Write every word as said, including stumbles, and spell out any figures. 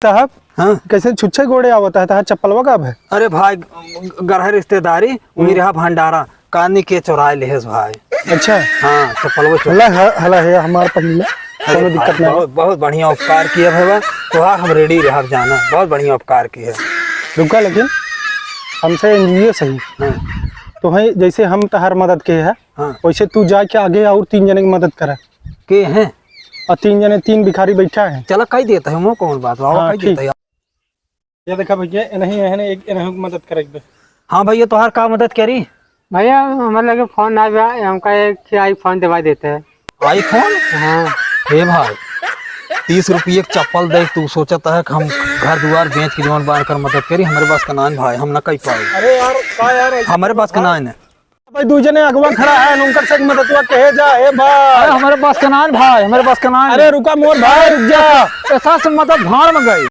तहब हाँ। कैसे छुच्छे गोड़े आवत है, तहार चप्पलवा का है? अरे भाई, गरह रिश्तेदारी, वही हम्म। रहा भंडारा, कानी के चोराए लेहस भाई। अच्छा। हाँ, चप्पलवा चोरा- हला ह-, हला है हमार पहिला, अरे कोनो दिक्कत भाई, नहीं। बहुत, बहुत बढ़िया उपकार किया भैया, तोहार हम रेडी रहब जाना, बहुत बढ़िया उपकार किया। रुका, लेकिन हमसे एनजीओ सही। हाँ। तो है, जैसे हम तहार मदद के है, हाँ। वैसे तू जाके आगे और तीन जने की मदद करा। के हैं? और तीन जने, तीन भिखारी बैठा है। चला, कही देता है, वो कौन बात बा, हाँ, कही ठीक। देता है। ये देखा भैया, इन्हीं, इन्हें एक, इन्हें मदद करे के बे। हाँ भैया, तोहार का मदद करी? भैया, हमारे लगे फोन ना बा, हमका एक iPhone दिवा देते हैं। iPhone? हाँ। हे भाई, तीस रुपये के चप्पल दे, तू सोचत है कि हम घर दुआर बेच के जौन बार कर मदद करी, हमरे बस का नान भाई, हम ना कही पाए। अरे यार, का यार, ऐसे हमरे बस का नान है। भाई, दू जने अगवा खड़ा है, उनकर से मददवा कहे जा, हे भाई। अरे, हमरे बस के नान भाई, हमरे बस के नान। अरे, रुका मोर भाई, रुक जा। ऐसा से मदद भाड़ में गई।